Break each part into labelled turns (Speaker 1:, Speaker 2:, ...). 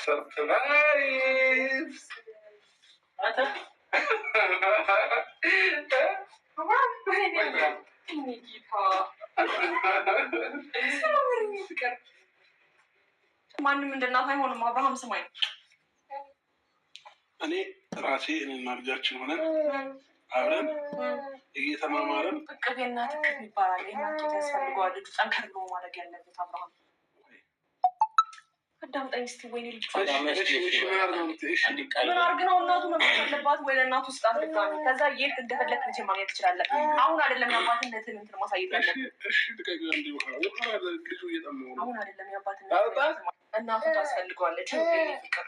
Speaker 1: Surprise!
Speaker 2: ማንም እንደ እናት አይሆንም። አብርሃም ስማኝ፣
Speaker 1: እኔ ራሴ እኔና ልጃችን ሆነን አብረን እየተማማረን
Speaker 2: እቅብ የእናት እቅብ ይባላል። የእናት ጡት ያስፈልገዋል። ልጁ ጠንከር ብሎ ማድረግ ያለበት አብርሃም አዳምጠኝ እስኪ። ወይኔ ልጅ ምን አድርግ ነው እናቱ መምጣት አለባት ወይ ለእናቱ ስጣት ድጋሚ። ከዛ የት እንደፈለክ ልጅ ማግኘት ትችላለህ። አሁን አይደለም የአባትነትን እንትን ማሳየት ያለብህ። አሁን አይደለም የአባትነት እናቱ ታስፈልገዋለች። ፍቅር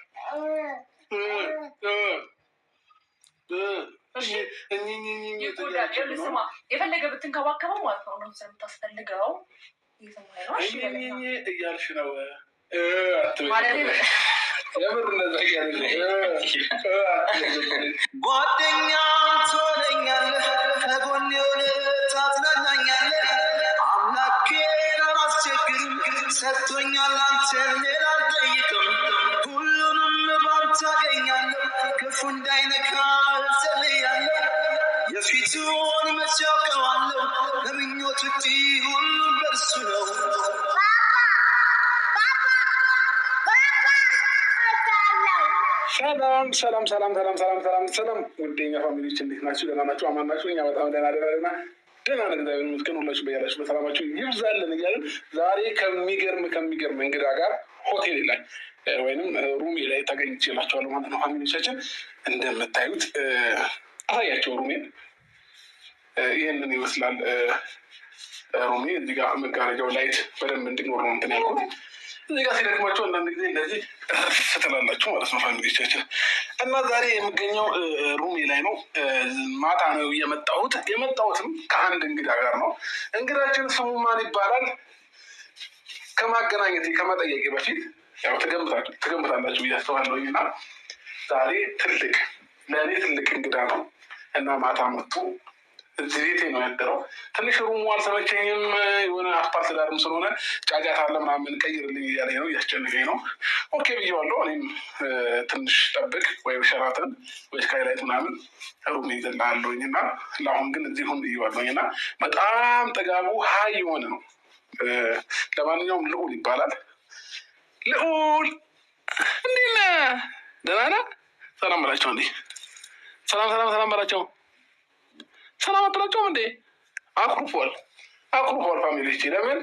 Speaker 2: ስማ፣ የፈለገ ብትንከባከበው ማለት ነው እናቱ ስለምታስፈልገው
Speaker 1: እያልሽ ነው።
Speaker 3: ጓደኛም ትሆነኛለህ፣ ከጎኔ ሆነህ ታጽናናኛለህ። አምላኬን አላስቸግርም፣ ሰጥቶኛል አንተን ሌላ አልጠይቅም። ሁሉንም ባንተ አገኛለሁ፣ ክፉ እንዳይነካ እጸልያለሁ። የፊቱን መቼ አውቀዋለሁ፣ ከምኞት ውጪ ሁሉም በእርሱ ነው።
Speaker 1: ሰላም ሰላም ሰላም ሰላም ሰላም ሰላም ሰላም፣ ውድ የኛ family ዎች እንዴት ናችሁ? ደህና ናችሁ? አማን ናችሁ? እኛ በጣም ደህና ደህና ደህና ደህና ነን፣ እግዚአብሔር ይመስገን። ሁላችሁ በያላችሁ በሰላማችሁ ይብዛልን እያልን ዛሬ ከሚገርም እንግዳ ጋር ሆቴል ላይ ወይንም room ኤ ላይ ተገኝቼላችኋለሁ ማለት ነው። family ዎቻችን እንደምታዩት አሳያቸው room ኤን ይህንን ይመስላል room ኤ። እዚህ ጋር መጋረጃው light በደንብ እንዲኖር ነው እንትን ያልኩት። እዚህ ጋር ሲደክማቸው አንዳንድ ጊዜ እንደዚህ እረፍ ትላላችሁ ማለት ነው family ዎቻችን። እና ዛሬ የምገኘው room ኤ ላይ ነው። ማታ ነው የመጣሁት። የመጣሁትም ከአንድ እንግዳ ጋር ነው። እንግዳችን ስሙ ማን ይባላል? ከማገናኘቴ ከመጠየቄ በፊት ያው ትገምታላችሁ ብዬ አስባለሁኝ። እና ዛሬ ትልቅ ለእኔ ትልቅ እንግዳ ነው እና ማታ መጥቶ እዚህ ቤቴ ነው ያደረው። ትንሽ room ኡ አልተመቸኝም። የሆነ አስፓልት ዳርም ስለሆነ ጫጫታ አለ ምናምን ቀይርልኝ እያለኝ ነው፣ እያስጨነቀኝ ነው። Okay ብዬዋለሁ። እኔም ትንሽ ጠብቅ ወይ ሸራተን ወይ ስካይላይት ምናምን room ይዘልሃለሁኝ እና ለአሁን ግን እዚሁን ብዬዋለሁኝ እና በጣም ጥጋቡ high የሆነ ነው። ለማንኛውም ልዑል ይባላል። ልዑል እንዴት ነህ? ደህና ነህ? ሰላም በላቸው እንዴ! ሰላም ሰላም ሰላም በላቸው። ሰላም አትላቸውም እንዴ? አኩርፏል፣ አኩርፏል። Family ዎች ለምን